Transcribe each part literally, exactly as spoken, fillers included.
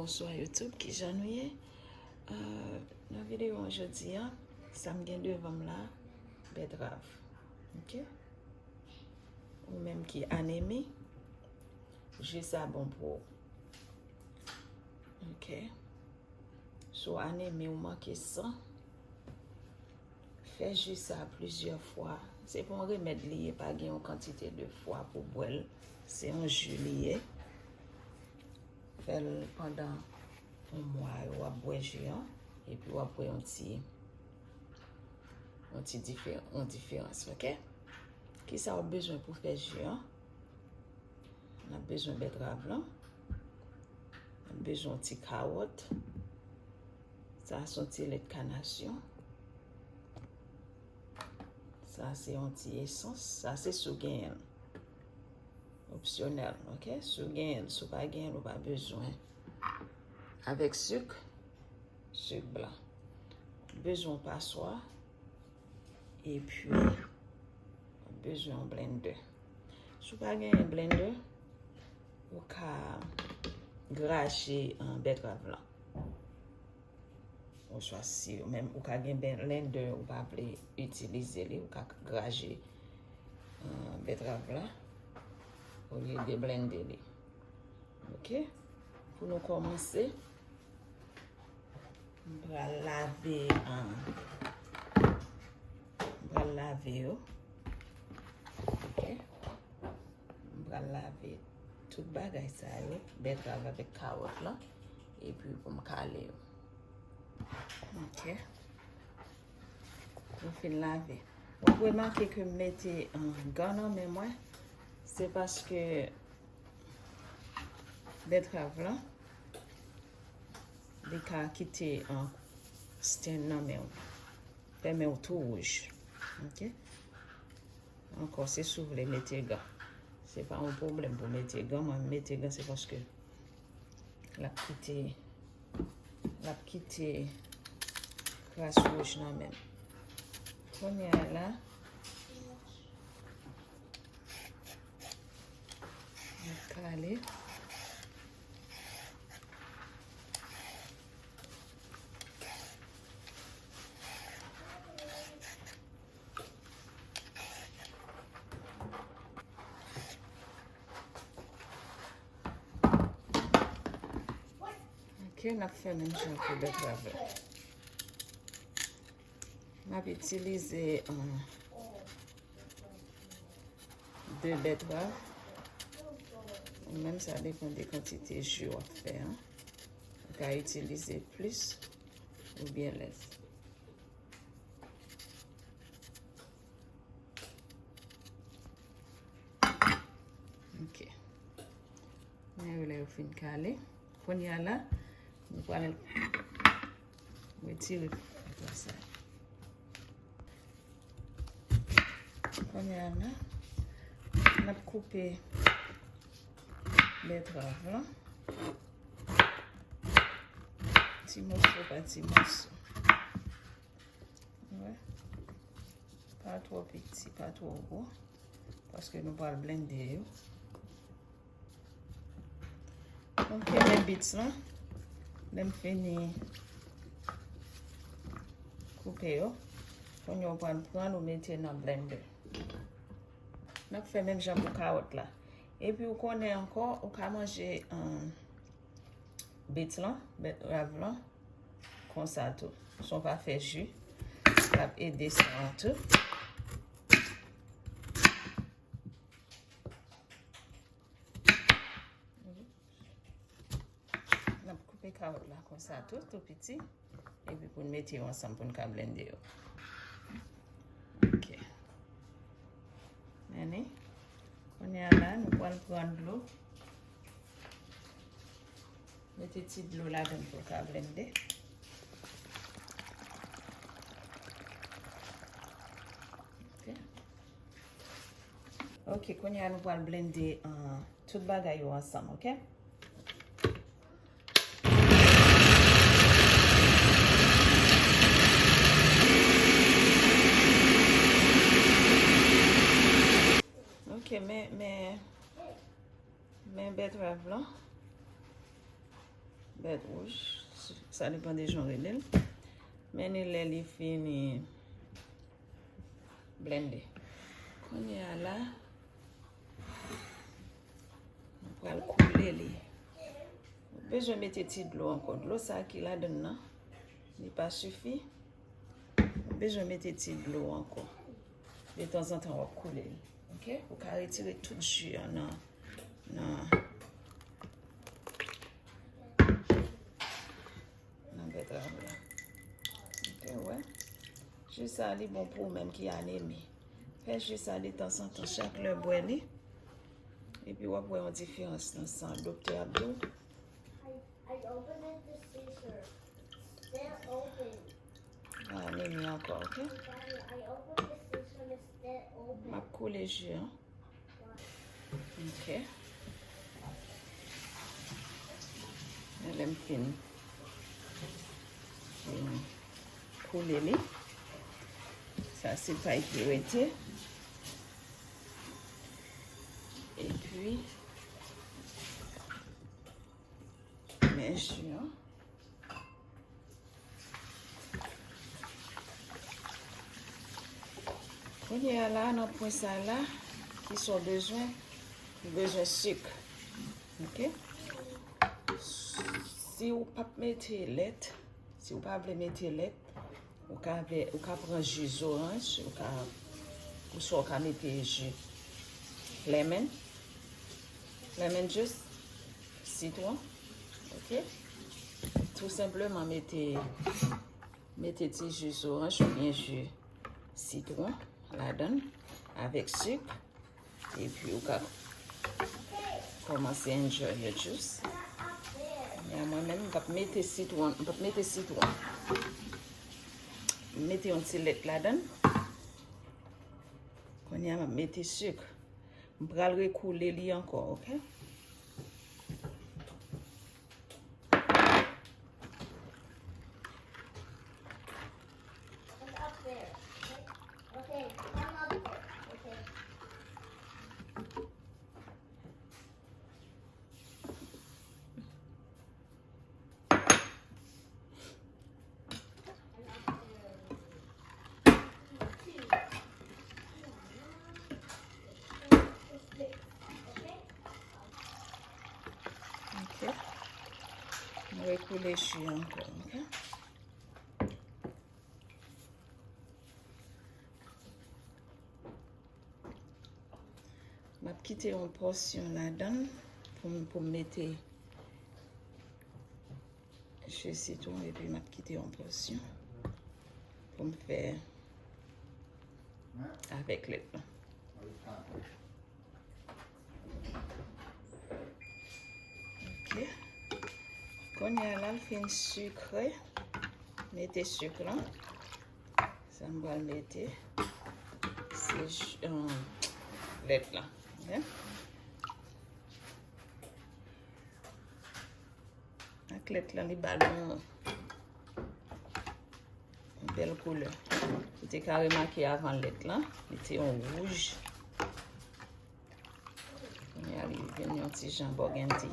Bonswa YouTube, kijan nou ye? Euh, nan videyo an jodi a, sa m gen devan m la, bètrav. Ok? Ou menm ki anemi, ji sa bon pou ou. Ok? Si w anemi, ou manke san, fè ji sa plizyè fwa. Se pa yon remèd li ye, pa gen yon kantite de fwa pou bwè l. Se yon ji li ye. Fè l pandan yon mwa, w ap bwè ji an, epi w ap wè yon ti, yon ti diferan, yon diferans, ok? Kisa w ap bezwen pou fè ji an? N ap bezwen bètrav lan. N ap bezwen yon ti kawòt. Sa se yon ti lèt kanasyon. Sa se yon ti esans. Sa se si w genyen l. Opsyonèl, ok? Si w genyen l, si w pa genyen l, ou pa bezwen. Avèk sik, sik blan. Bezwen yon paswa. Epi, w ap bezwen yon blendè. Si w pa genyen blendè, ou ka graje, euh, bètrav lan. Oswa si ou menm ou ka gen blendè, ou pa vle itilize li, ou ka graje, euh, bètrav la olye de blende li. Ok? Pou nou kòmanse, m pral lave, euh, m pral lave yo. Ok? M pral lave tout bagay sa yo, bètrav avèk kawòt la, epi pou m kale yo. Ok. Mwen fin lave. Ou remake ke m mete, euh, gan nan men mwen, se paske bètrav lan, li ka kite, euh, sten nan men w. Fè men w tou wouj. Ok? Ankò, se si w vle mete gan. Se pa yon pwoblèm pou mete gan. Mwen, m mete gan, se paske l ap kite, l ap kite kras wouj nan men m. Kounye a la, m ap kale. Ok, n ap fè menm jan pou bètrav la. M ap itilize, um, de bètrav. Menm sa depann de kantite ji w ap fè an. Ou ka itilize plis oubyen lès. Ok. Men yo lè yo fin kale. Kounye a la, nou pral retire fatra sa. Kounye a la, n ap koupe bètrav lan. Ti moso pa ti moso. Wè. Pa twò piti, pa twò gwo. Paske nou pral blende yo. Mwen fini bits lan. Lè m fini koupe yo, kounye a w pral pran l, ou mete nan blender. N ap fè menm jan pou kawòt la. Epi ou konnen ankò, ou ka manje, um, bits lan, bètrav lan, konsa tou. San w pa fè ji, l ap ede san an tou. N ap koupe kawòt la konsa tou, tou piti. Epi pou n mete yo ansanm pou n ka blende yo. Ok. Men ni. Kounye a la, nou pral pran dlo. Mete ti dlo ladan l pou l ka blende. Ok. Ok, kounye a nou pral blende, uh, tout bagay yo ansanm, ok? Ok, men, men, men bètrav lan. Vèt wouj, sa depann de jan w rele l. Men ni lè li fini blende. Kounye a la, nou pral koule li. Ou bezwen mete ti dlo ankò. Dlo sa ki ladann nan, li pa sifi. Ou bezwen mete ti dlo ankò. De tanzantan, w ap koule li. Ok? Ou ka retire tout ji an nan, nan, nan bètrav la. Ok, w wè? Ji sa, li bon pou ou menm ki anemi. Fè ji sa de tanzantan, chak lè bwè li. Epi w ap wè yon diferans nan san. Doktè ap di w. I, I opened the scissor. Still open. Pa anemi ankò, ok? Daddy, I opened the scissor. It's still open. M ap koule ji an. Ok. Lè m fin, fin koule li. Sa se pay ki rete. Epi, men ji an. Kounye a la, nan pwen sa la, ki sa w bezwen? Ou bezwen sik. Ok? Si w p ap mete lèt, si w pa vle mete lèt, ou ka vle, ou ka pran ji zoranj, ou ka, oswa ou ka mete ji lemon, lemon juice, sitwon, ok? Tou senpleman mete, mete ti ji zoranj oubyen ji sitwon ladann avèk sik. Epi ou ka kòmanse enjoy your juice. Men mwen menm, m p ap mete sitwon, m p ap mete sitwon. M mete yon ti lèt ladann. Kounye a, m ap mete sik. M pral rekoule li ankò, ok? Ok. M rekoule ji ankò, ok? M ap kite yon pòsyon ladann pou m, pou m mete ji sitwon, epi m ap kite yon pòsyon pou m fè avèk lèt la. Ok. Kounye a la, l fin sikre. Mete sik lan. Sa m pral mete, se ji, um, lèt lan. Ok? Ak lèt lan, li ba l yon, yon bèl koulè. Ou te ka remake avan lèt lan, li te yon wouj. Kounye a, li vin yon ti jan burgundy.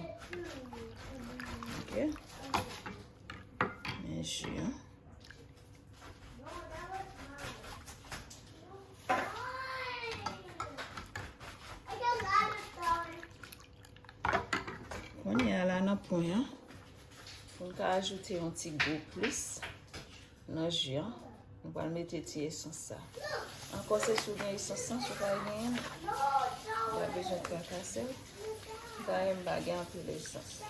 Ok. Men ji an. Kounye a la nan pwen an, pou n ka ajoute yon ti gou plis nan ji an, nou pral mete ti esans sa. Ankò, se si w gen esans lan, si w pa genyen l, ou pa bezwen trakase l. M pa renmen bagay anpil esans.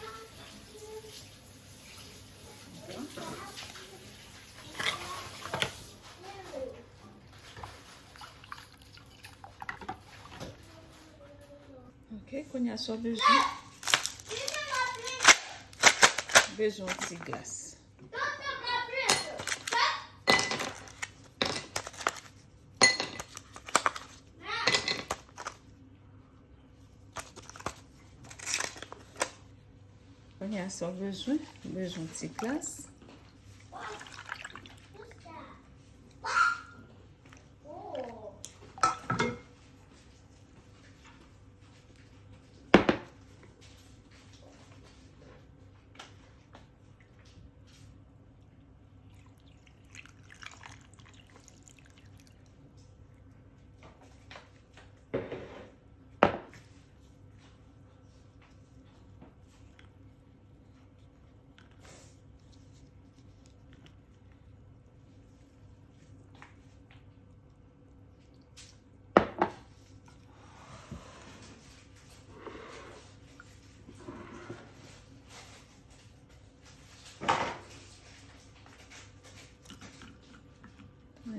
Ok, kounye a sa w bezwen. Bezwen yon ti glas. Kounye a sa w bezwen, bezwen ti glas.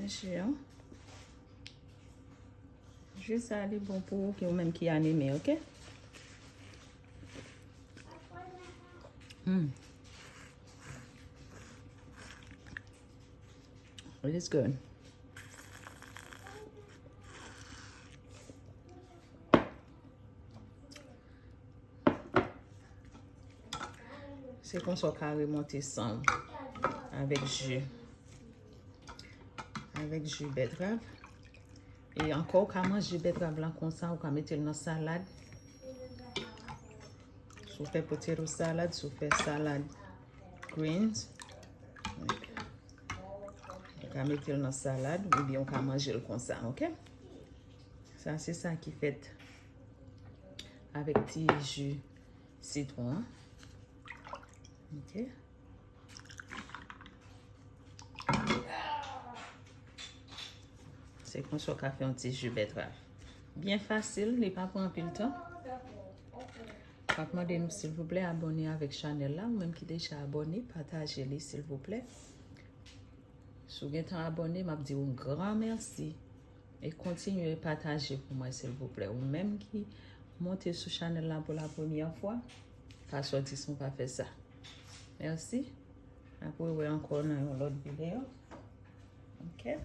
Ji an. Ji sa li bon pou ou, ki ou menm ki aneme, ok? Mm. It is good. Se konsa w ka remonte san w avèk ji, avèk ji bètrav. E ankò, w ka manje bètrav la konsa, w ka mete l nan salad. Si w fè potato salad, si w fè salad greens, w ka mete l nan salad oubyen w ka manje l konsa, ok? Sa se sa ki fèt avèk ti ji sitwon an. Ok. Se konsa w ka fè yon ti ji bètrav. Byen fasil, li pa pran anpil tan. M ap mande nou silvouplè abòne avèk chanèl la. Ou menm ki deja abòne, pataje li silvouplè. Si w gentan abòne, m ap di w yon gran mèsi. E kontinye pataje pou mwen silvouplè. Ou menm ki monte sou chanèl la pou la premyè fwa, pa sòti san w pa fè sa. Mèsi. N ap rewè ankò nan yon lòt videyo. Ok.